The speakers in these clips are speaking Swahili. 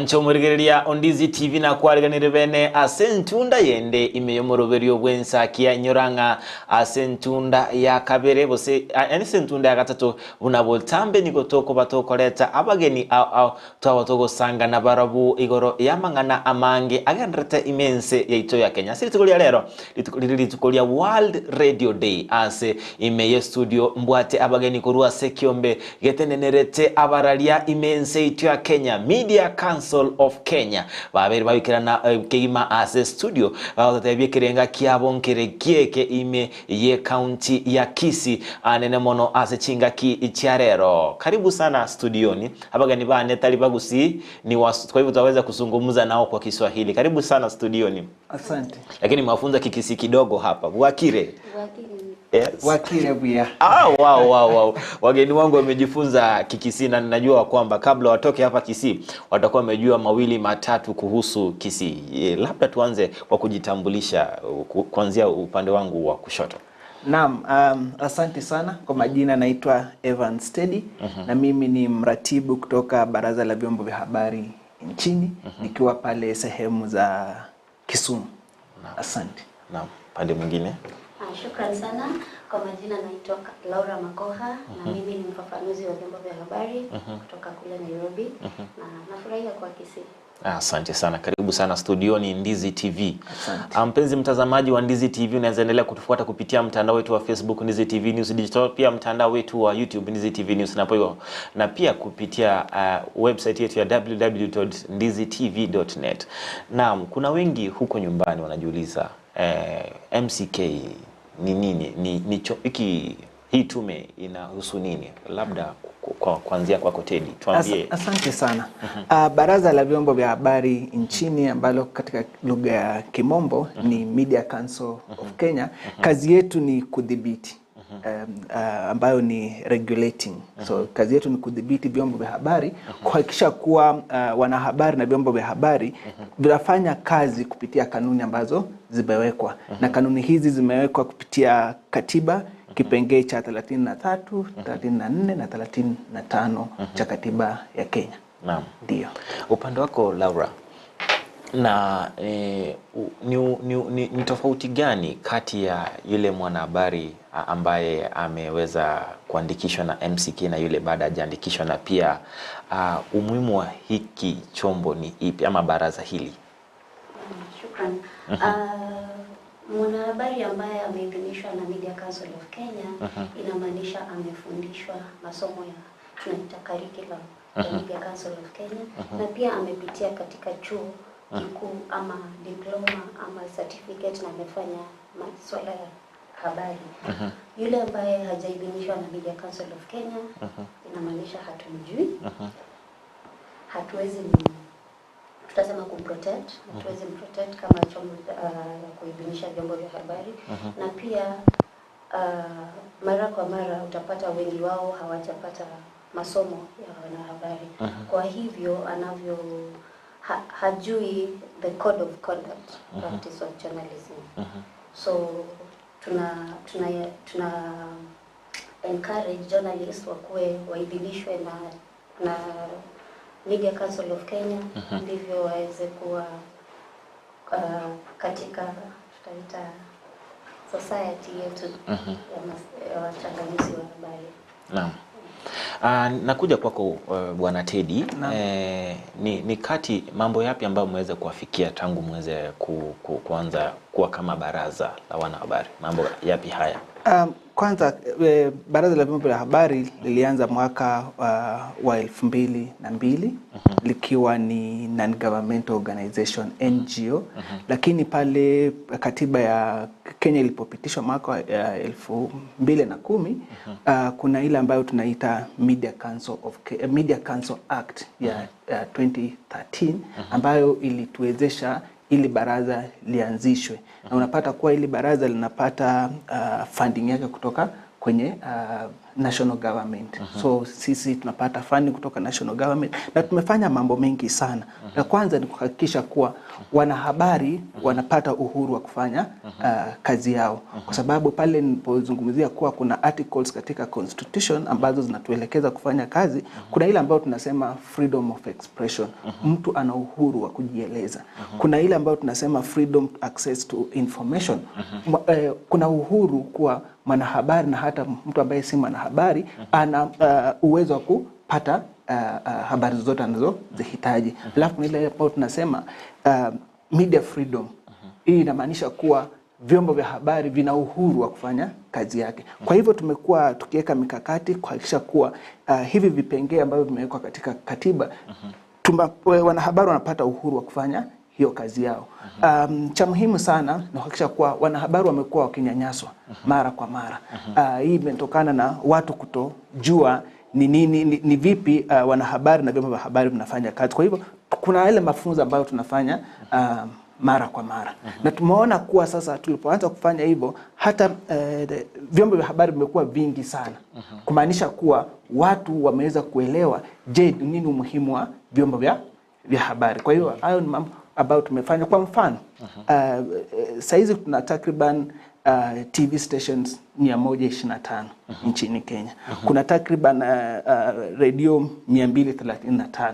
Mwancho murigereria Ondizi TV na kwariganire bene ase ntunda yende ime yomoroberio bwensakia nyoranga ase ntunda ya kabere bose ase ntunda ya gatatu buna botambe nigo tokoba tokoreta abageni au twaba togosanga na barabu igoro yamang'ana amange agenderete imense yaito ya Kenya. Ase rituko ria rero riri rituko ria World Radio Day, ase ime ye studio mbwate abageni korwa ase kiombe getenenerete abararia imense ito ya Kenya, Media Council of Kenya, babere babikirana kegima ase studio bagotebia ekerenga kiabo nkere kieke ime ye county ya Kisii anene mono ase chingaki chia rero. Karibu sana studioni abageni bane tali bagusi ni kwa hivyo tutaweza kuzungumza nao kwa Kiswahili. Karibu sana studioni. Asante. Lakini mafunza Kikisii kidogo hapa. Bwakire. Yes. Wakire buya. Ah, wow. Wageni wangu wamejifunza Kikisii na ninajua kwamba kabla watoke hapa Kisii watakuwa wamejua mawili matatu kuhusu Kisii. Labda tuanze kwa kujitambulisha kuanzia upande wangu wa kushoto. Naam, asante sana kwa majina, naitwa Evan Steady na mimi ni mratibu kutoka Baraza la Vyombo vya Habari nchini, nikiwa pale sehemu za Kisumu. Asante. Naam, pande mwingine. Ah, shukran sana. Kwa majina naitwa Laura Makoha na mimi ni mfafanuzi wa vyombo vya habari kutoka kule Nairobi na nafurahia kwa Kisii. Asante sana, karibu sana studioni Ndizi TV. Asante. Mpenzi mtazamaji wa Ndizi TV, unaweza endelea kutufuata kupitia mtandao wetu wa Facebook Ndizi TV News Digital, pia mtandao wetu wa YouTube Ndizi TV News na pia, na pia kupitia website yetu ya www.ndizitv.net. Naam, kuna wengi huko nyumbani wanajiuliza MCK ni nini? Ni hii tume inahusu nini? Labda kuanzia kwako Teddy, tuambie. Asante sana. Baraza la Vyombo vya Habari nchini ambalo katika lugha ya Kimombo ni Media Council of Kenya, kazi yetu ni kudhibiti, ambayo ni regulating. So kazi yetu ni kudhibiti vyombo vya habari, kuhakikisha kuwa wanahabari na vyombo vya habari vinafanya kazi kupitia kanuni ambazo zimewekwa, na kanuni hizi zimewekwa kupitia katiba, kipengee cha 33, 34 na 35 cha katiba ya Kenya. Naam. Ndio. Upande wako Laura, na ni tofauti gani kati ya yule mwanahabari ambaye ameweza kuandikishwa na MCK na yule baada hajaandikishwa, na pia umuhimu wa hiki chombo ni ipi ama baraza hili? Shukran. Mwanahabari ambaye ameidhinishwa na Media Council of Kenya inamaanisha amefundishwa masomo ya tunaita curriculum ya Media Council of Kenya na pia amepitia katika chuo kikuu ama diploma ama certificate na amefanya masuala ya habari. Yule ambaye hajaidhinishwa na Media Council of Kenya inamaanisha hatumjui, hatuwezi tutasema kumprotect, hatuwezi mprotect kama chombo ya kuidhinisha vyombo vya habari, na pia mara kwa mara utapata wengi wao hawajapata masomo ya wanahabari. Kwa hivyo anavyo hajui the code of conduct practice of journalism. So tuna encourage journalists wakuwe waidhinishwe na Media Council of Kenya ndivyo waweze kuwa katika tutaita society yetu ya wachanganuzi wa habari. Naam. Nakuja kwako Bwana Teddy. Ni kati mambo yapi ambayo mweze kuafikia tangu mweze kuanza kuwa kama baraza la wanahabari? Mambo yapi haya? Kwanza, Baraza la Vyombo vya Habari lilianza mwaka wa 2002 likiwa ni non-governmental organization, NGO, lakini pale katiba ya Kenya ilipopitishwa mwaka wa 2010, kuna ile ambayo tunaita Media Council Act ya 2013 ambayo ilituwezesha ili baraza lianzishwe, na unapata kuwa ili baraza linapata funding yake kutoka kwenye national government. So sisi tunapata funding kutoka national government na tumefanya mambo mengi sana. La kwanza ni kuhakikisha kuwa wanahabari wanapata uhuru wa kufanya kazi yao, kwa sababu pale nilipozungumzia kuwa kuna articles katika constitution ambazo zinatuelekeza kufanya kazi, kuna ile ambayo tunasema freedom of expression, mtu ana uhuru wa kujieleza. Kuna ile ambayo tunasema freedom access to information. Kuna uhuru kuwa mwanahabari na hata mtu ambaye si mwanahabari ana uwezo wa kupata habari zozote anazozihitaji. Alafu kuna ile ambayo tunasema media freedom. Hii inamaanisha kuwa vyombo vya habari vina uhuru wa kufanya kazi yake. Kwa hivyo tumekuwa tukiweka mikakati kuhakikisha kuwa hivi vipengee ambavyo vimewekwa katika katiba, wanahabari wanapata uhuru wa kufanya hiyo kazi yao. Cha muhimu sana ni kuhakikisha kuwa wanahabari wamekuwa wakinyanyaswa mara kwa mara. Hii imetokana na watu kutojua ni nini, ni vipi wanahabari na vyombo vya habari vinafanya kazi. Kwa hivyo kuna yale mafunzo ambayo tunafanya mara kwa mara. Na tumeona kuwa sasa tulipoanza kufanya hivyo hata vyombo vya habari vimekuwa vingi sana. Kumaanisha kuwa watu wameweza kuelewa je, nini umuhimu wa vyombo vya habari. Kwa hiyo hayo ni mambo ambayo tumefanya. Kwa mfano, saizi tuna takriban TV stations 125 nchini Kenya. Kuna takriban radio 235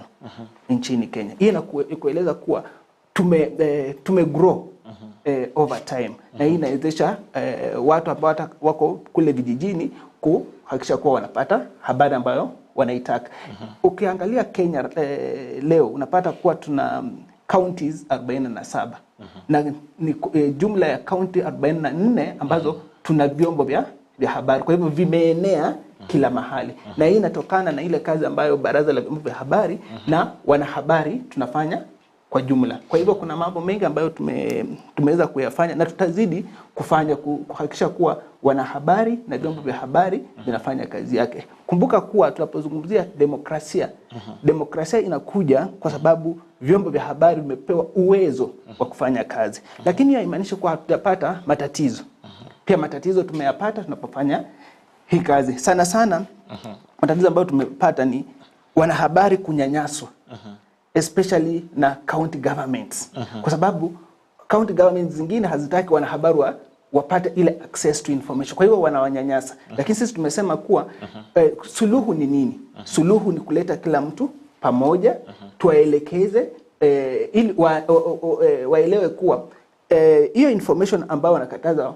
nchini Kenya. Hii inakueleza kuwa tume grow over time. Na hii inawezesha watu ambao wako kule vijijini kuhakikisha kuwa wanapata habari ambayo wanaitaka. Ukiangalia Kenya leo unapata kuwa tuna counties 47. Na ni jumla ya county 44 ambazo tuna vyombo vya habari. Kwa hivyo vimeenea kila mahali. Na hii inatokana na ile kazi ambayo baraza la vyombo vya habari na wanahabari tunafanya kwa jumla. Kwa hivyo kuna mambo mengi ambayo tumeweza kuyafanya na tutazidi kufanya kuhakikisha kuwa wanahabari na vyombo vya habari vinafanya kazi yake. Kumbuka kuwa tunapozungumzia demokrasia, demokrasia inakuja kwa sababu vyombo vya habari vimepewa uwezo wa kufanya kazi. Lakini haimaanishi kuwa hatujapata matatizo. Pia matatizo tumeyapata tunapofanya hii kazi. Sana sana matatizo ambayo tumepata ni wanahabari kunyanyaswa. Especially na county governments. Kwa sababu county governments zingine hazitaki wanahabari wapate ile access to information. Kwa hivyo wanawanyanyasa. Lakini sisi tumesema kuwa suluhu ni nini? Suluhu ni kuleta kila mtu pamoja, tuwaelekeze ili waelewe kuwa hiyo information ambayo wanakataza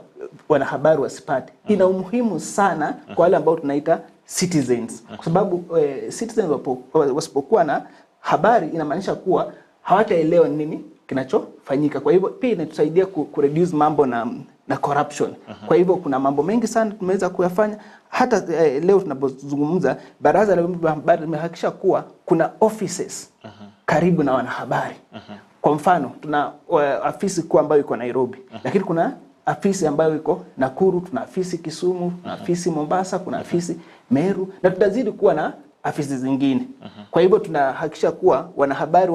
wanahabari wasipate ina umuhimu sana kwa wale ambao tunaita citizens. Kwa sababu citizens wasipokuwa na habari inamaanisha kuwa hawataelewa nini kinachofanyika. Kwa hivyo pia inatusaidia kureduce mambo na corruption. Kwa hivyo kuna mambo mengi sana tumeweza kuyafanya. Hata leo tunapozungumza baraza la vyombo vya habari limehakikisha kuwa kuna offices karibu na wanahabari. Kwa mfano tuna afisi kuu ambayo iko Nairobi, lakini kuna afisi ambayo iko Nakuru, tuna afisi Kisumu, tuna afisi Mombasa, kuna afisi Meru, na tutazidi kuwa na afisi zingine. Kwa hivyo tunahakikisha kuwa wanahabari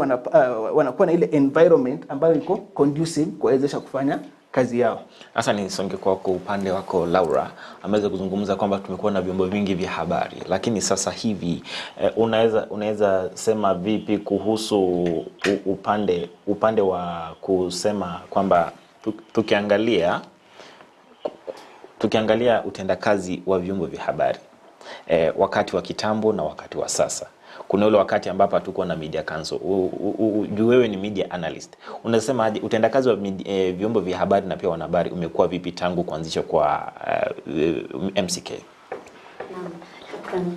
wanakuwa na ile environment ambayo iko conducive kuwezesha kufanya kazi yao. Sasa nisonge kwa upande wako Laura, ameweza kuzungumza kwamba tumekuwa na vyombo vingi vya habari, lakini sasa hivi unaweza sema vipi kuhusu upande wa kusema kwamba tukiangalia utendakazi wa vyombo vya habari wakati wa kitambo na wakati wa sasa? Kuna ule wakati ambapo hatukuwa na media council. Wewe ni media analyst. Unasema aje utendakazi wa vyombo vya habari na pia wanahabari umekuwa vipi tangu kuanzishwa kwa MCK? Naam, shukran.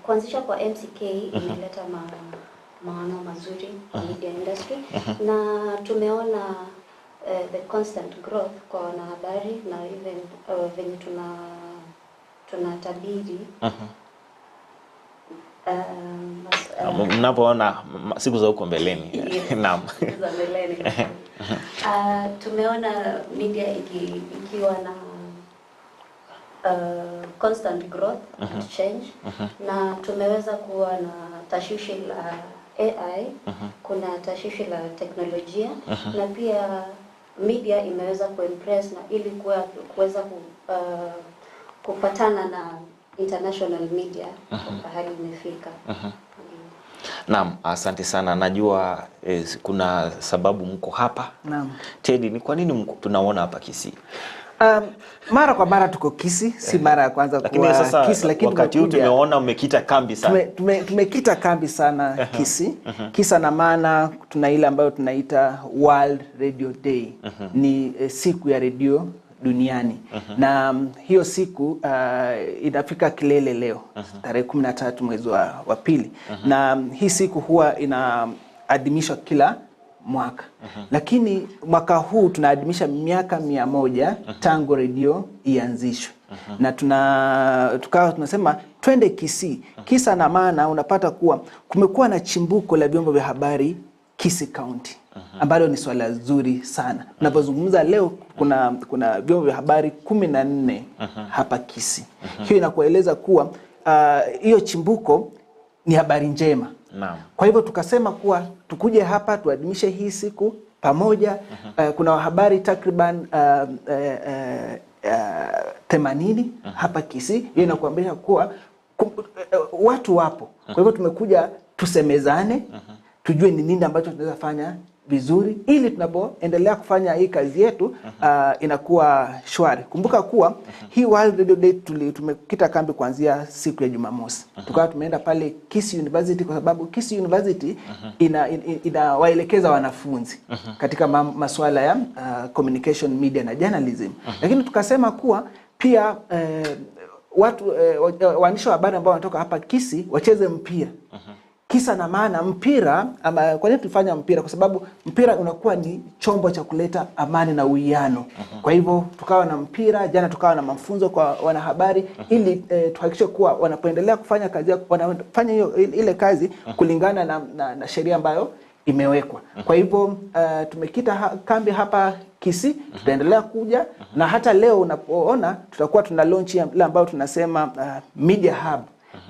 Kuanzishwa kwa MCK imeleta maono mazuri kwa media industry, na tumeona the constant growth kwa wanahabari na even venye tunatabiri mnapoona siku za huko mbeleni. Yes, Naam. siku za mbeleni. Tumeona media ikiwa na constant growth and change, na tumeweza kuwa na tashishi la AI, kuna tashishi la teknolojia, na pia media imeweza kuimpress na ili kuweza kupatana na international media pahali imefika. Naam, asante sana. Najua kuna sababu mko hapa. Naam. Teddy, ni kwa nini tunaona hapa Kisii? Mara kwa mara tuko Kisii, si mara ya kwanza Lakini kuwa sasa Kisii, lakini wakati huu tumeona umekita kambi sana. Tumekita kambi sana Kisii. Kisa na maana tuna ile ambayo tunaita World Radio Day. Ni siku ya redio duniani. Na hiyo siku inafika kilele leo tarehe 13 mwezi wa pili. Na hii siku huwa inaadhimishwa kila mwaka. Lakini mwaka huu tunaadhimisha miaka 100 tangu redio ianzishwe. Na tukawa tunasema twende Kisii. Kisa na maana unapata kuwa kumekuwa na chimbuko la vyombo vya habari Kisii County, ambalo ni swala zuri sana. Tunapozungumza leo kuna vyombo vya habari 14 hapa Kisii. Hiyo inakueleza kuwa hiyo chimbuko ni habari njema. Naam. Kwa hivyo tukasema kuwa tukuje hapa tuadhimishe hii siku pamoja. Kuna habari takriban 80 hapa Kisii. Hiyo inakuambia kuwa watu wapo. Kwa hivyo tumekuja tusemezane, tujue ni nini ambacho tunaweza fanya vizuri ili tunapoendelea kufanya hii kazi yetu inakuwa shwari. Kumbuka kuwa hii World Radio Day tumekita kambi kuanzia siku ya Jumamosi. Tukawa tumeenda pale Kisii University kwa sababu Kisii University inawaelekeza wanafunzi katika masuala ya communication, media na journalism. Lakini tukasema kuwa pia watu waandishi wa habari ambao wanatoka hapa Kisii wacheze mpira. Kisa na maana mpira, ama kwa nini tulifanya mpira? Kwa sababu mpira unakuwa ni chombo cha kuleta amani na uwiano. Kwa hivyo tukawa na mpira jana, tukawa na mafunzo kwa wanahabari ili tuhakikishe kuwa wanapoendelea kufanya kazi yao, wanafanya hiyo ile kazi kulingana na sheria ambayo imewekwa. Kwa hivyo tumekita kambi hapa Kisii, tutaendelea kuja na hata leo unapoona tutakuwa tuna launch ile ambayo tunasema Media Hub.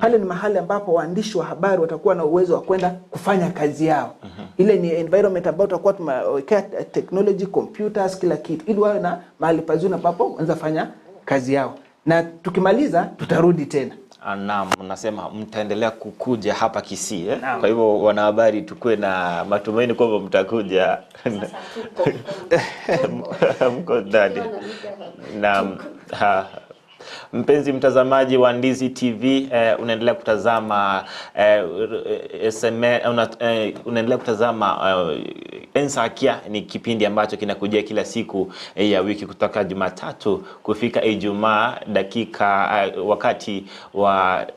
Pale ni mahali ambapo waandishi wa habari watakuwa na uwezo wa kwenda kufanya kazi yao. Ile ni environment ambayo tutakuwa tumewekea technology, computers, kila kitu ili wawe na mahali pazuri ambapo wanaweza fanya kazi yao. Na tukimaliza tutarudi tena. Naam, nasema mtaendelea kukuja hapa Kisii eh? Kwa hivyo wanahabari tukue na matumaini kwamba mtakuja. Sasa tuko mko ndani. Naam. Mpenzi mtazamaji wa Ndizi TV, unaendelea kutazama unaendelea kutazama Ensakia. Ni kipindi ambacho kinakujia kila siku ya wiki kutoka Jumatatu kufika Ijumaa dakika wakati wa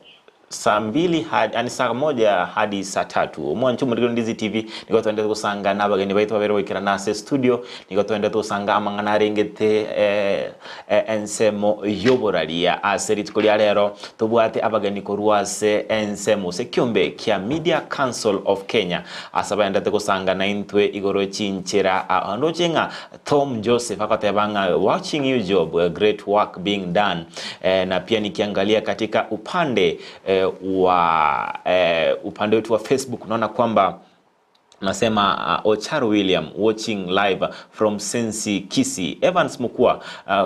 saa 2 hadi yani saa 1 hadi saa 3. Mwanchu muri Ndizi TV niko twende kusanga nabageni baitu babere wikira nase studio niko twende tusanga amangana rengete ensemo yoboralia aseri tukulia lero tubwate abageni koruase ensemo sekyombe kya Media Council of Kenya asaba ndate kusanga na intwe igoro chinchera andochenga Tom Joseph akatebanga watching you job, great work being done. Na pia nikiangalia katika upande upande wetu wa Facebook unaona kwamba nasema Ocharo William watching live from Sensi Kisii, Evans Mukua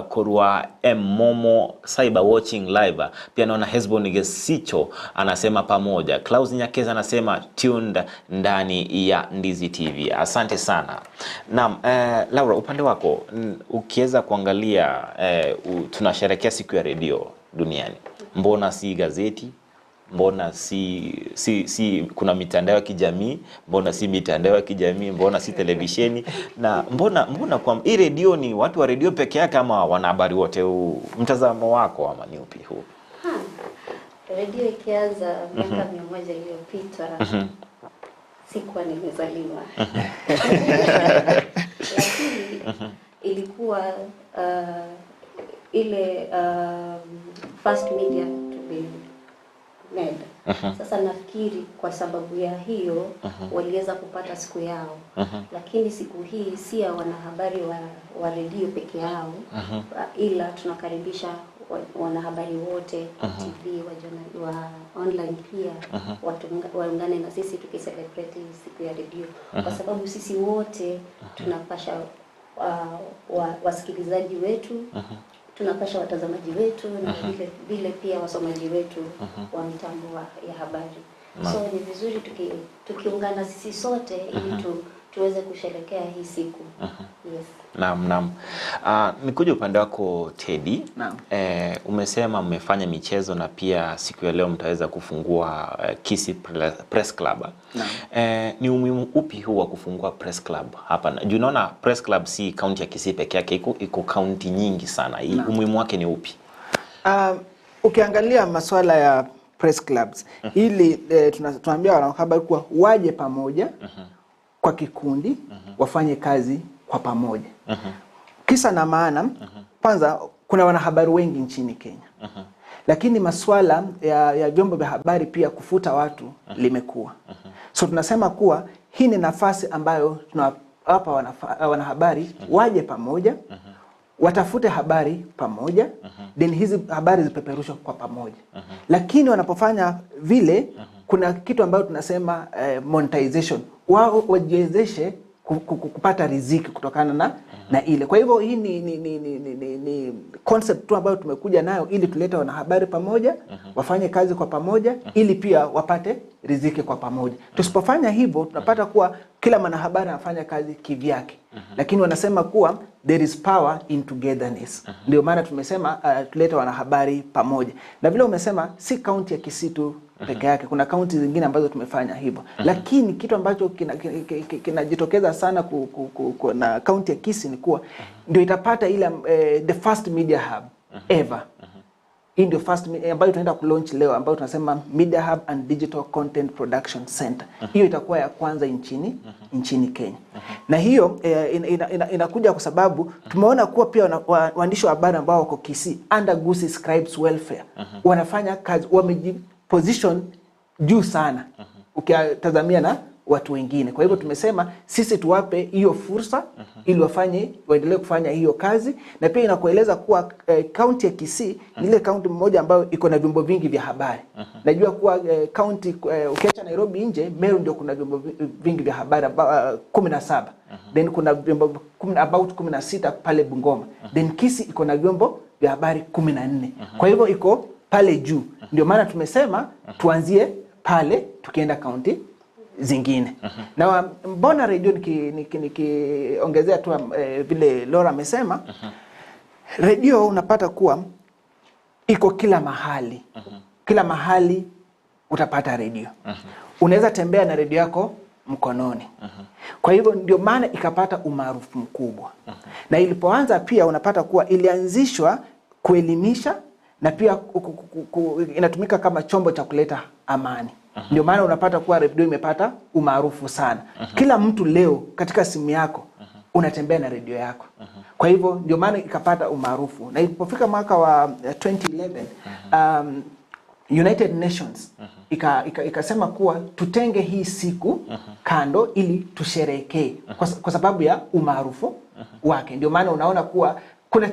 Korwa M Momo Cyber watching live. Pia naona Hezbon Gesicho anasema pamoja. Klaus Nyakeza anasema tuned ndani ya Ndizi TV. Asante sana. Naam, Laura, upande wako ukiweza kuangalia tunasherehekea siku ya redio duniani. Mbona si gazeti? Mbona si kuna mitandao ya kijamii? Mbona si mitandao ya kijamii? Mbona si televisheni? Na mbona kwa hii redio ni watu wa redio peke yake ama wanahabari wote? Mtazamo wako ama ni upi huu? Redio ikianza miaka 100 iliyopita sikuwa nimezaliwa. Lakini ilikuwa ile first media to be made. Sasa nafikiri kwa sababu ya hiyo waliweza kupata siku yao. Lakini siku hii si ya wanahabari wa redio peke yao, ila tunakaribisha wanahabari wote, TV, wa online pia, waungane na sisi tukicelebrate siku ya redio, kwa sababu sisi wote tunapasha wasikilizaji wetu Tunapasha watazamaji wetu na vile vile pia wasomaji wetu wa mitambo ya habari. So ni vizuri tukiungana sisi sote ili tuweze kusherekea hii siku. Yes. Naam, naam. Nikuje upande wako Teddy. Naam. Umesema mmefanya michezo na pia siku ya leo mtaweza kufungua Kisii Press Club. Naam. Ni umuhimu upi huu wa kufungua Press Club hapa? Juu naona Press Club si kaunti ya Kisii peke yake, iko kaunti nyingi sana. Umuhimu wake ni upi? Ukiangalia masuala ya press clubs ili tunaambia wanahabari kuwa waje pamoja kwa kikundi wafanye kazi kwa pamoja. Kisa na maana, kwanza kuna wanahabari wengi nchini Kenya. Lakini masuala ya vyombo vya habari pia kufuta watu limekuwa. So tunasema kuwa hii ni nafasi ambayo tunawapa wanahabari waje pamoja, watafute habari pamoja, then hizi habari zipeperushwe kwa pamoja. Lakini wanapofanya vile, kuna kitu ambayo tunasema monetization. Wao wajiwezeshe kupata riziki kutokana na ile. Kwa hivyo hii ni concept tu ambayo tumekuja nayo ili tulete wanahabari pamoja, wafanye kazi kwa pamoja, ili pia wapate riziki kwa pamoja. Tusipofanya hivyo tunapata kuwa kila mwanahabari anafanya kazi kivyake. Lakini wanasema kuwa there is power in togetherness. Ndio maana tumesema tulete wanahabari pamoja. Na vile umesema si kaunti ya Kisii tu peke yake, kuna kaunti zingine ambazo tumefanya hivyo. Lakini kitu ambacho kinajitokeza sana na kaunti ya Kisii ni kuwa ndio itapata ile the first media hub ever. Hii ndio first ambayo tunaenda kulaunch leo, ambayo tunasema Media Hub and Digital Content Production Center. Hiyo itakuwa ya kwanza nchini Kenya. Na hiyo inakuja kwa sababu tumeona kuwa pia waandishi wa habari ambao wako Kisii under Gusii Scribes Welfare wanafanya kazi, wamejiposition juu sana ukitazamia na watu wengine. Kwa hivyo tumesema sisi tuwape hiyo fursa ili waendelee kufanya hiyo kazi. Na pia inakueleza kuwa kaunti ya Kisii ni ile kaunti moja ambayo iko na vyombo vingi vya habari. Najua kuwa kaunti ukiacha Nairobi nje, Meru ndio kuna vyombo vingi vya habari 17. Then kuna vyombo about 16 pale Bungoma. Then Kisii iko na vyombo vya habari 14. Kwa hivyo iko pale juu. Ndio maana tumesema tuanzie pale tukienda kaunti zingine. Na mbona redio nikiongezea tu vile Laura amesema, redio unapata kuwa iko kila mahali. Kila mahali utapata redio. Unaweza tembea na redio yako mkononi. Kwa hivyo ndio maana ikapata umaarufu mkubwa. Na ilipoanza pia unapata kuwa ilianzishwa kuelimisha na pia inatumika kama chombo cha kuleta amani. Ndio maana unapata kuwa redio imepata umaarufu sana. Kila mtu leo katika simu yako unatembea na redio yako. Kwa hivyo ndio maana ikapata umaarufu. Na ilipofika mwaka wa 2011, United Nations ikasema kuwa tutenge hii siku kando ili tusherehekee kwa sababu ya umaarufu wake. Ndio maana unaona kuwa kuna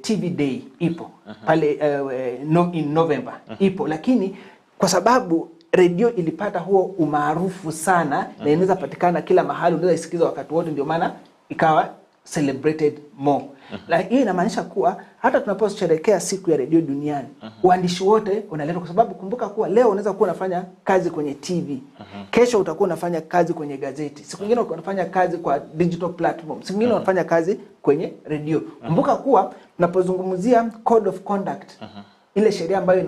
TV Day ipo pale in November ipo, lakini kwa sababu redio ilipata huo umaarufu sana na inaweza patikana kila mahali, unaweza isikiza wakati wote, ndio maana ikawa celebrated more. Na hii inamaanisha kuwa hata tunaposherehekea siku ya redio duniani, waandishi wote unaletwa, kwa sababu kumbuka kuwa leo unaweza kuwa unafanya kazi kwenye TV, kesho utakuwa unafanya kazi kwenye gazeti, siku nyingine unafanya kazi kwa digital platform, siku nyingine unafanya kazi kwenye redio. Kumbuka kuwa tunapozungumzia code of conduct, ile sheria ambayo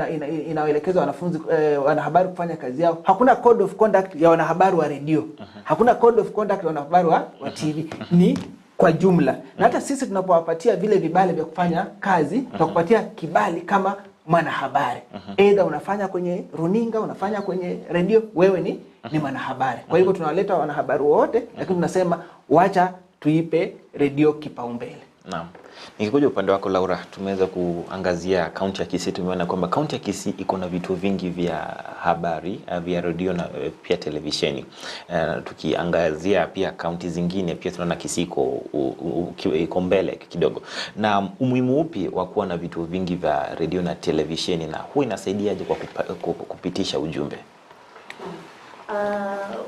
inaelekeza wanafunzi wanahabari kufanya kazi yao, hakuna code of conduct ya wanahabari wa redio, hakuna code of conduct ya wanahabari wa TV, ni kwa jumla. Na hata sisi tunapowapatia vile vibali vya kufanya kazi, tunakupatia kibali kama mwanahabari. Either unafanya kwenye runinga, unafanya kwenye redio, wewe ni mwanahabari. Kwa hivyo tunawaleta wanahabari wote, lakini tunasema wacha tuipe redio kipaumbele. Naam. Nikikuja upande wako Laura, tumeweza kuangazia kaunti ya Kisii. Tumeona kwamba kaunti ya Kisii iko na vituo vingi vya habari, vya redio na pia televisheni. Tukiangazia pia kaunti zingine pia tunaona Kisii iko mbele kidogo. Na umuhimu upi wa kuwa na vituo vingi vya redio na televisheni, na huwa inasaidiaje kwa kupitisha ujumbe?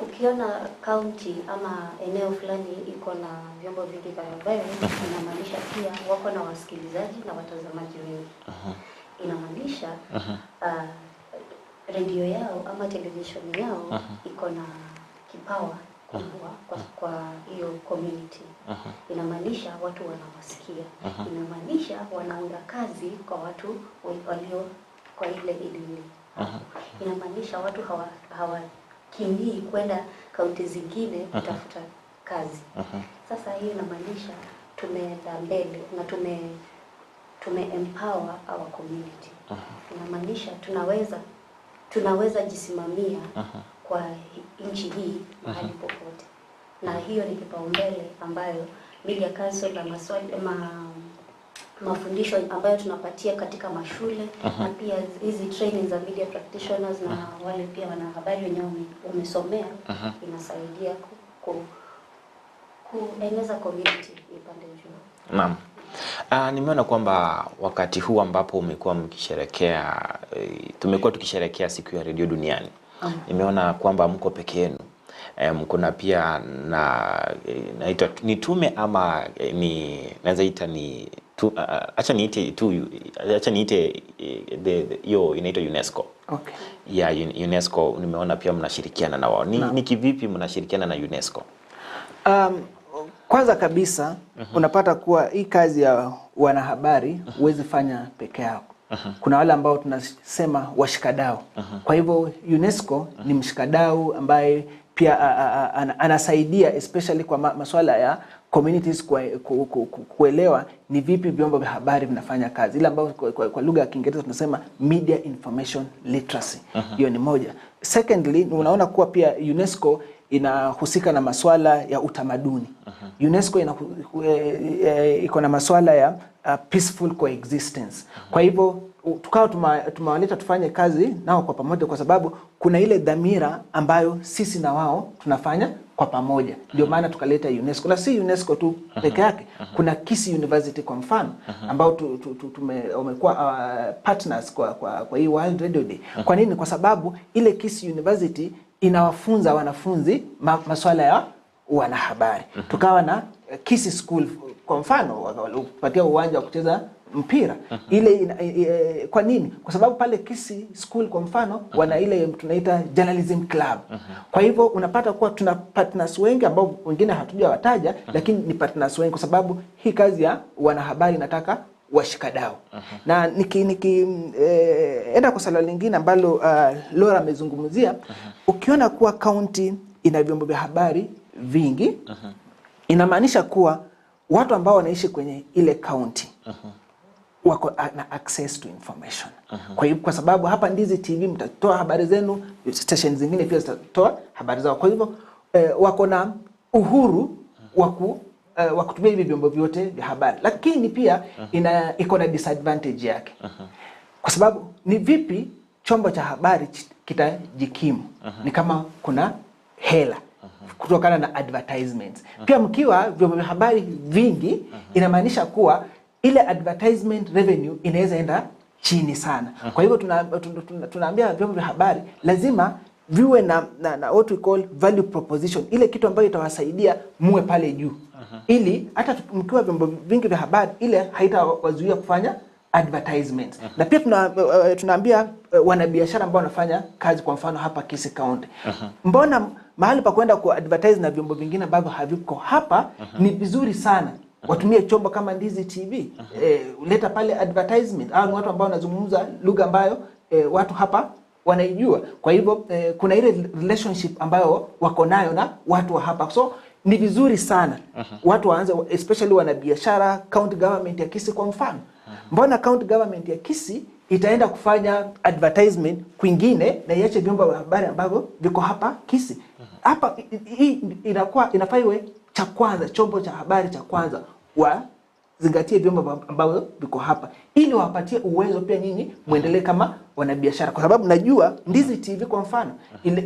Ukiona county ama eneo fulani iko na vyombo vingi vya habari, inamaanisha pia wako na wasikilizaji na watazamaji wengi. Inamaanisha redio yao ama televisheni yao iko na kipawa kubwa kwa hiyo community. Inamaanisha watu wanawasikia. Inamaanisha wanaunda kazi kwa watu walio kwa ile elimu. Inamaanisha watu hawakimbii kwenda kaunti zingine kutafuta kazi. Sasa hiyo inamaanisha tumeenda mbele na tume empower our community. Inamaanisha tunaweza jisimamia kwa nchi hii mahali popote. Na hiyo ni kipaumbele ambayo Media Council na mafundisho ambayo tunapatia katika mashule na pia hizi training za media practitioners na wale pia wanahabari wenyewe wamesomea, inasaidia kueneza community ipande juu. Naam. Nimeona kwamba wakati huu ambapo umekuwa mkisherekea, tumekuwa tukisherekea siku ya redio duniani. Nimeona kwamba mko peke yenu. Kuna pia na naitwa ni tume ama ni naweza ita ni tu, acha niite tu, acha niite hiyo inaitwa UNESCO. Okay. Ya UNESCO nimeona pia mnashirikiana na wao. Ni kivipi mnashirikiana na UNESCO? Kwanza kabisa unapata kuwa hii kazi ya wanahabari huwezi fanya peke yako. Kuna wale ambao tunasema washikadau. Kwa hivyo UNESCO ni mshikadau ambaye pia anasaidia especially kwa masuala ya communities kuelewa ni vipi vyombo vya habari vinafanya kazi, ile ambayo kwa lugha ya Kiingereza tunasema media information literacy. Hiyo ni moja. Secondly, unaona kuwa pia UNESCO inahusika na masuala ya utamaduni. UNESCO iko na masuala ya peaceful coexistence. Kwa hivyo tukawa tumewaleta tufanye kazi nao kwa pamoja, kwa sababu kuna ile dhamira ambayo sisi na wao tunafanya kwa pamoja. Ndio maana tukaleta UNESCO. Na si UNESCO tu peke yake. Kuna Kisii University kwa mfano ambao wamekuwa partners kwa hii World Radio Day. Kwa nini? Kwa sababu ile Kisii University inawafunza wanafunzi masuala ya wanahabari. Tukawa na Kisii School kwa mfano, wakapatia uwanja wa kucheza mpira. Ile kwa nini? Kwa sababu pale Kisii School kwa mfano wana ile tunaita journalism club. Kwa hivyo unapata kuwa tuna partners wengi ambao wengine hatujawataja, lakini ni partners wengi kwa sababu hii kazi ya wanahabari nataka washikadau. Na enda kwa swali lingine ambalo Laura amezungumzia, ukiona kuwa county ina vyombo vya habari vingi, inamaanisha kuwa watu ambao wanaishi kwenye ile county wako na access to information. Kwa hiyo kwa sababu hapa Ndizi TV mtatoa habari zenu, station zingine pia zitatoa habari zao. Kwa hivyo wako na uhuru wa kutumia hivi vyombo vyote vya habari. Lakini pia iko na disadvantage yake. Kwa sababu ni vipi chombo cha habari kitajikimu? Ni kama kuna hela kutokana na advertisements. Pia mkiwa vyombo vya habari vingi, inamaanisha kuwa ile advertisement revenue inaweza enda chini sana. Kwa hivyo tunaambia vyombo vya habari lazima viwe na what we call value proposition, ile kitu ambayo itawasaidia muwe pale juu. Ili hata mkiwa vyombo vingi vya habari ile haitawazuia kufanya advertisements. Na pia tunaambia wanabiashara ambao wanafanya kazi kwa mfano hapa Kisii County. Mbona mahali pa kwenda ku advertise na vyombo vingine ambavyo haviko hapa, ni vizuri sana watumie chombo kama Ndizi TV, leta pale advertisement. Hao ni watu ambao wanazungumza lugha ambayo watu hapa wanaijua. Kwa hivyo kuna ile relationship ambayo wako nayo na watu wa hapa. So ni vizuri sana watu waanze, especially wanabiashara, county government ya Kisii kwa mfano. Mbona county government ya Kisii itaenda kufanya advertisement kwingine na iache vyombo vya habari ambavyo viko hapa Kisii? Hapa hii inakuwa inafaa iwe cha kwanza, chombo cha habari cha kwanza, wazingatie vyombo ambavyo viko hapa ili wapatie uwezo pia nyinyi muendelee kama wanabiashara. Kwa sababu najua Ndizi TV kwa mfano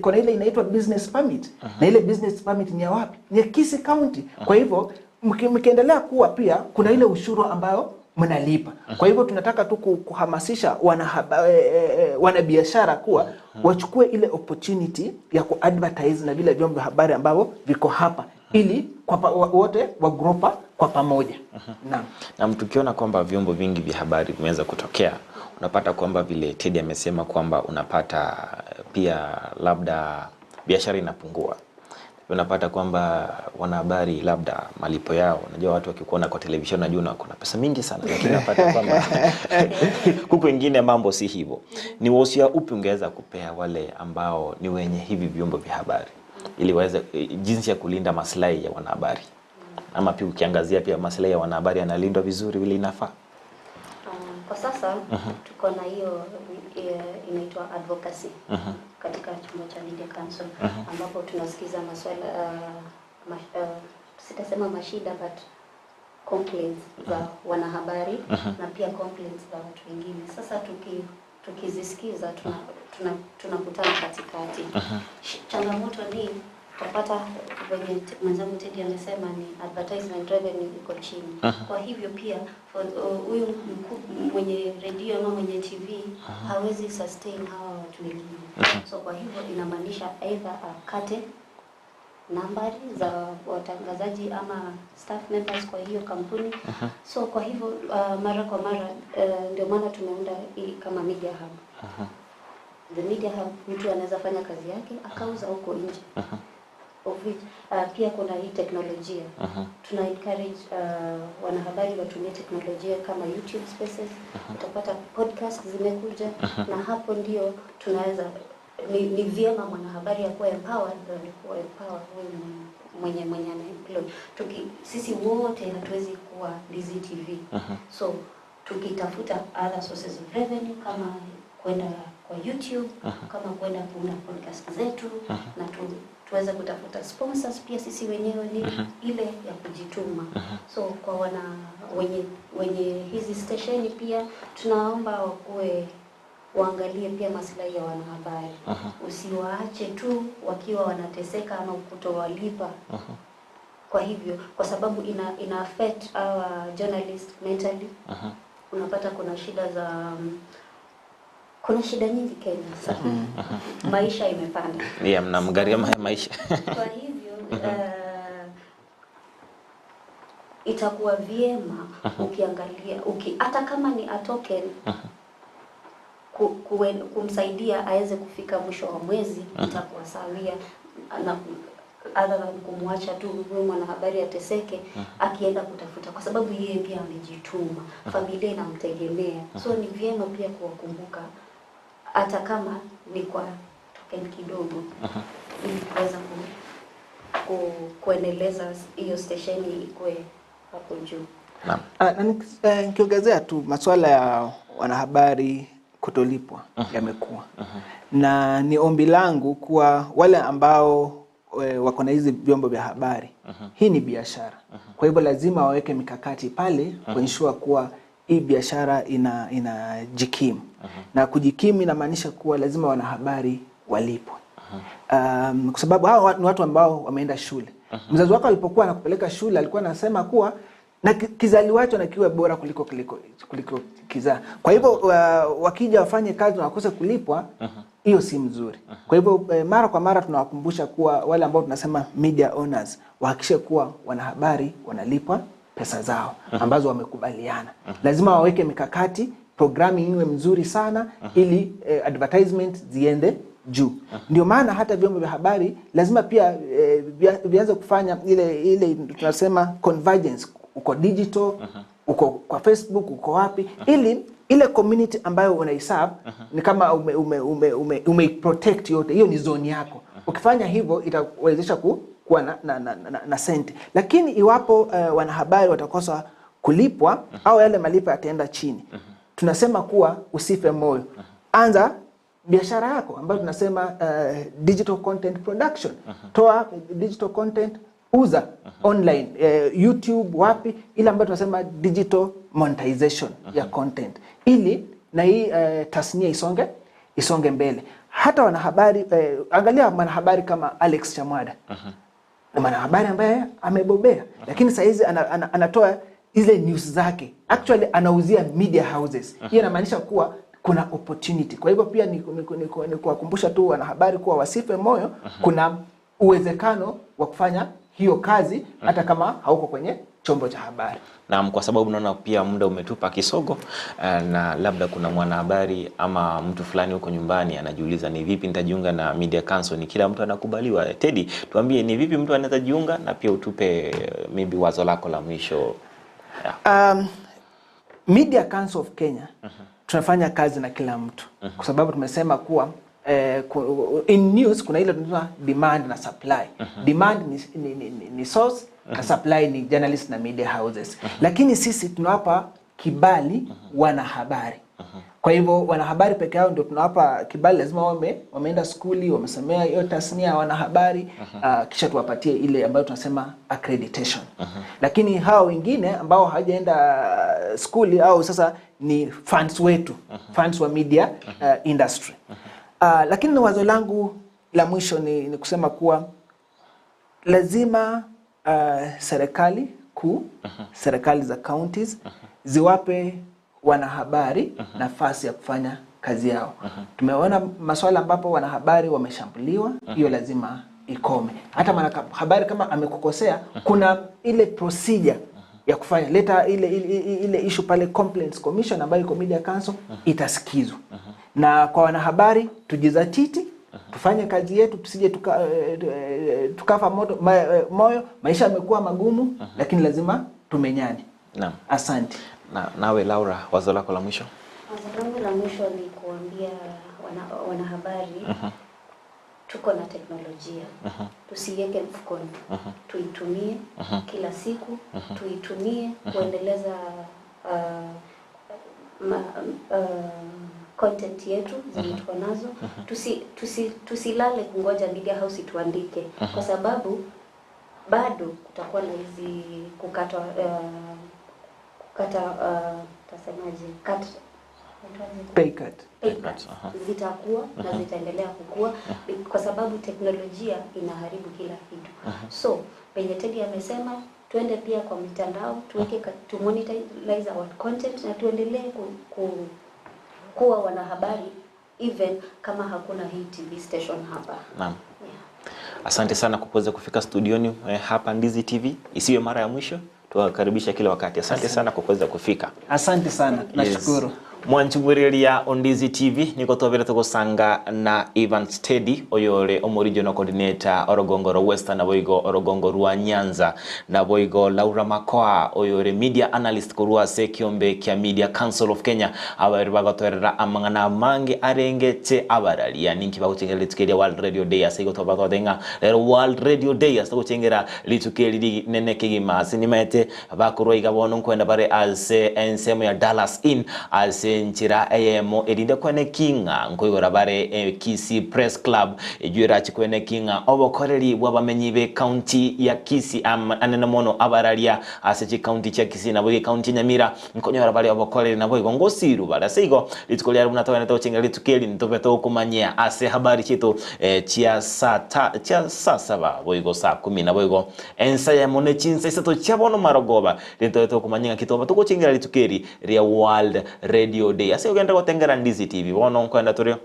kuna ile inaitwa business permit, na ile business permit ni ya wapi? Ni ya Kisii County. Kwa hivyo mkiendelea kuwa pia kuna ile ushuru ambayo mnalipa. Kwa hivyo tunataka tu kuhamasisha wanabiashara kuwa wachukue ile opportunity ya kuadvertise na vile vyombo vya habari ambavyo viko hapa ili kwa wote wagropa kwa pamoja. Naam. Na tukiona kwamba vyombo vingi vya habari vimeweza kutokea, unapata kwamba vile Teddy amesema kwamba unapata pia labda biashara inapungua. Unapata kwamba wanahabari labda malipo yao, unajua watu wakikuona kwa televisheni unajua kuna pesa mingi sana, lakini unapata kwamba huku kwingine mambo si hivyo. Ni wosia upi ungeweza kupea wale ambao ni wenye hivi vyombo vya habari ili waweze jinsi ya kulinda maslahi ya wanahabari, ama pia ukiangazia pia maslahi ya wanahabari yanalindwa vizuri vile inafaa? Kwa sasa tuko na hiyo inaitwa advocacy katika chombo cha Media Council, ambapo tunasikiza maswala sitasema mashida but complaints za wanahabari na pia complaints za watu wengine. Sasa tukizisikiza tunakutana katikati. Changamoto ni utapata venye mwenzangu Teddy amesema ni advertisement revenue iko chini. Kwa hivyo pia huyu mwenye redio ama mwenye TV hawezi sustain hawa watu wengine. So kwa hivyo inamaanisha either akate nambari za watangazaji ama staff members kwa hiyo kampuni. So kwa hivyo mara kwa mara ndio maana tumeunda hii kama media hub. The media hub, mtu anaweza fanya kazi yake akauza huko nje. Of which pia kuna hii teknolojia. Tuna encourage wanahabari watumie teknolojia kama YouTube Spaces. Utapata podcast zimekuja, na hapo ndio tunaweza ni vyema mwanahabari akuwa empowered than kuwa empower huyu mwenye ana employ. Sisi wote hatuwezi kuwa Ndizi TV. So tukitafuta other sources of revenue kama kwenda kwa YouTube, kama kwenda kuunda podcast zetu, na tuweze kutafuta sponsors pia sisi wenyewe, ni ile ya kujituma. So kwa wana wenye hizi stesheni pia tunaomba wakuwe waangalie pia maslahi ya wanahabari. Usiwaache tu wakiwa wanateseka ama kutowalipa. Kwa hivyo, kwa sababu ina affect our journalist mentally. Unapata kuna shida za kuna shida nyingi Kenya sasa. Maisha imepanda. Yeah, mna gharama ya maisha. Kwa hivyo itakuwa vyema ukiangalia hata kama ni a token kumsaidia aweze kufika mwisho wa mwezi, itakuwa sawia na other than kumwacha tu huyu mwanahabari ateseke akienda kutafuta, kwa sababu yeye pia amejituma, familia inamtegemea. So ni vyema pia kuwakumbuka hata kama ni kwa token kidogo, ili kuweza kuendeleza hiyo stesheni ikuwe hapo juu. Naam. Na nikiongezea tu, masuala ya wanahabari kutolipwa yamekuwa, na ni ombi langu kuwa wale ambao wako na hizi vyombo vya habari, hii ni biashara, kwa hivyo lazima waweke mikakati pale kuensure kuwa hii biashara inajikimu, na kujikimu inamaanisha kuwa lazima wanahabari walipwe, kwa sababu hawa ni watu ambao wameenda shule. Mzazi wako alipokuwa anakupeleka shule alikuwa anasema kuwa na kizaliwacho na kiwe bora kuliko kizaa. Kwa hivyo wakija wafanye kazi na wakose kulipwa, hiyo si mzuri. Kwa hivyo mara kwa mara tunawakumbusha kuwa wale ambao tunasema media owners wahakikishe kuwa wanahabari wanalipwa pesa zao ambazo wamekubaliana. Lazima waweke mikakati, programming iwe mzuri sana ili advertisement ziende juu. Ndio maana hata vyombo vya habari lazima pia vianze kufanya ile tunasema convergence, uko digital, uko kwa Facebook, uko wapi, ili ile community ambayo unaiserve ni kama ume protect yote, hiyo ni zone yako. Ukifanya hivyo itawezesha kuwa na senti, lakini iwapo wanahabari watakosa kulipwa au yale malipo yataenda chini, tunasema kuwa usife moyo, anza biashara yako ambayo tunasema digital content production. Toa digital content, uza online, YouTube, wapi, ile ambayo tunasema digital monetization ya content, ili na hii tasnia isonge mbele. Hata wanahabari, angalia mwanahabari kama Alex Chamwada, ni mwanahabari ambaye amebobea, lakini sahizi anatoa Ile news zake actually anauzia media houses. Hiyo inamaanisha kuwa kuna opportunity. Kwa hivyo pia ni kuwakumbusha tu wanahabari kuwa wasife moyo, kuna uwezekano wa kufanya hiyo kazi hata kama hauko kwenye chombo cha habari. Naam, kwa sababu naona pia muda umetupa kisogo, na labda kuna mwanahabari ama mtu fulani huko nyumbani anajiuliza ni vipi nitajiunga na Media Council, ni kila mtu anakubaliwa? Teddy, tuambie ni vipi mtu anaweza jiunga na pia utupe maybe wazo lako la mwisho. Yeah. Media Council of Kenya tunafanya kazi na kila mtu kwa sababu tumesema kuwa in news kuna ile tunaita demand na supply. Demand ni source na supply ni journalist na media houses. Lakini sisi tunawapa kibali wanahabari. Kwa hivyo wanahabari peke yao ndio tunawapa kibali, lazima wameenda skuli, wamesomea hiyo tasnia ya wanahabari, kisha tuwapatie ile ambayo tunasema accreditation. Lakini hao wengine ambao hawajaenda skuli au sasa ni fans wetu, fans wa media industry. Lakini wazo langu la mwisho ni kusema kuwa lazima serikali kuu, serikali za counties ziwape wanahabari nafasi ya kufanya kazi yao. Tumeona maswala ambapo wanahabari wameshambuliwa, hiyo lazima ikome. Hata mwanahabari kama amekukosea, kuna ile procedure ya kufanya. Leta ile issue pale Complaints Commission ambayo iko Media Council, itasikizwa. Na kwa wanahabari tujizatiti, tufanye kazi yetu, tusije tukafa moyo. Maisha yamekuwa magumu, lakini lazima tumenyane. Naam. Asante. Na nawe Laura, wazo lako la mwisho? Wazo langu la mwisho ni kuambia wanahabari tuko na teknolojia. Tusiiweke mfukoni. Tuitumie kila siku, tuitumie kuendeleza content yetu zenye tuko nazo. Tusilale kungoja media house ituandike, kwa sababu bado kutakuwa na hizi kukata tasemaje, cut, Pay cut. Pay cut. Zitakuwa na zitaendelea kukua kwa sababu teknolojia inaharibu kila kitu. So penye Teddy amesema tuende pia kwa mitandao, tuweke tu monetize our content na tuendelee kuwa wanahabari even kama hakuna hii TV station hapa. Naam. Yeah. Asante sana kwa kuweza kufika studioni hapa Ndizi TV. Isiwe mara ya mwisho, tuwakaribisha kila wakati. Asante sana kwa kuweza kufika. Asante sana, nashukuru. Yes. Mwanchumuriria Ondizi TV niko twabire tugusanga na Evans Teddy oyore omo regional coordinator orogongo rwa Western na boigo orogongo rwa Nyanza na boigo Laura Makoa oyore media analyst korwa ase kiombe kia Media Council of Kenya abari bagatwerera amang'ana mange arengete abararia ninki baguchengera rituko ria World Radio Day ase igo twabatwatenga rero World Radio Day ase guchengera rituko eri nene kegima ase nimaete bakorwa iga bono nkwenda bare ase ensemo ya Dallas Inn ase nchira eyemo erinde kwene kinga nkoigora bare Kisii Press Club ejwera chikwene kinga obokoreri bw'abamenyi be county ya Kisii anene mono abararia ase chi county cha Kisii nabo county Nyamira nkonyora bare obokoreri nabo igo ngosiru bare ase igo rituko rya runa tawene tochenga ritukeli ntobe tokumanyia ase habari chitu chia saa chia saa saba boigo saa 10 nabo igo ensa ya mone chinsa isato chiabono marogoba rintobe tokumanyia kitoba tukuchengera ritukeri ria World Radio Day ase ogenda gotengera Ndizi TV bono nkwenda turi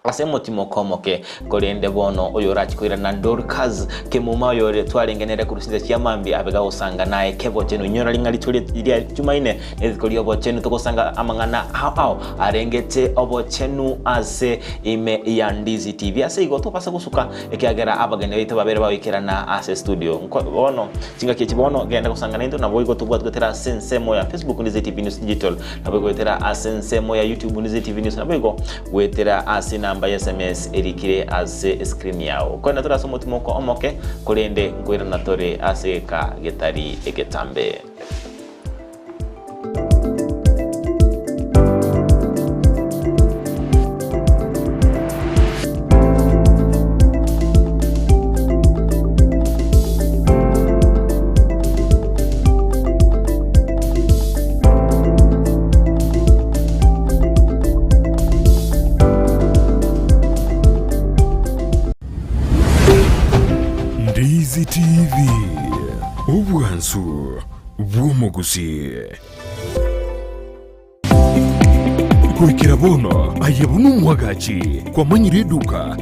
ase motimo komoke korende bono oyo orachikwira na Dorcas Kemuma oyo twarengenere kurusinza chiamambi abega gusanga naye kebo chenu nyora ringa lituri ria Jumaine nezikori obo chenu tugusanga amang'ana ao arengete obo chenu ase ime ya Ndizi TV ase igo topasa gusuka ekiagera abageni baitu babere bawikirana ase studio bono chinga kichi bono genda gusanga naito nabo igo tubwa tugotera sensemo ya Facebook Ndizi TV News Digital nabo igotera ase ensemo ya YouTube Ndizi TV News nabo igo gwetera ase namba ya SMS erikire ase screen yao kwenda turasoma timoko omoke kurende nkwira natore ase ka getari egetambe. Ndizi TV, obwansu Bw'omogusi Goikera bono aye buno omwagachi kwamanyire eduka.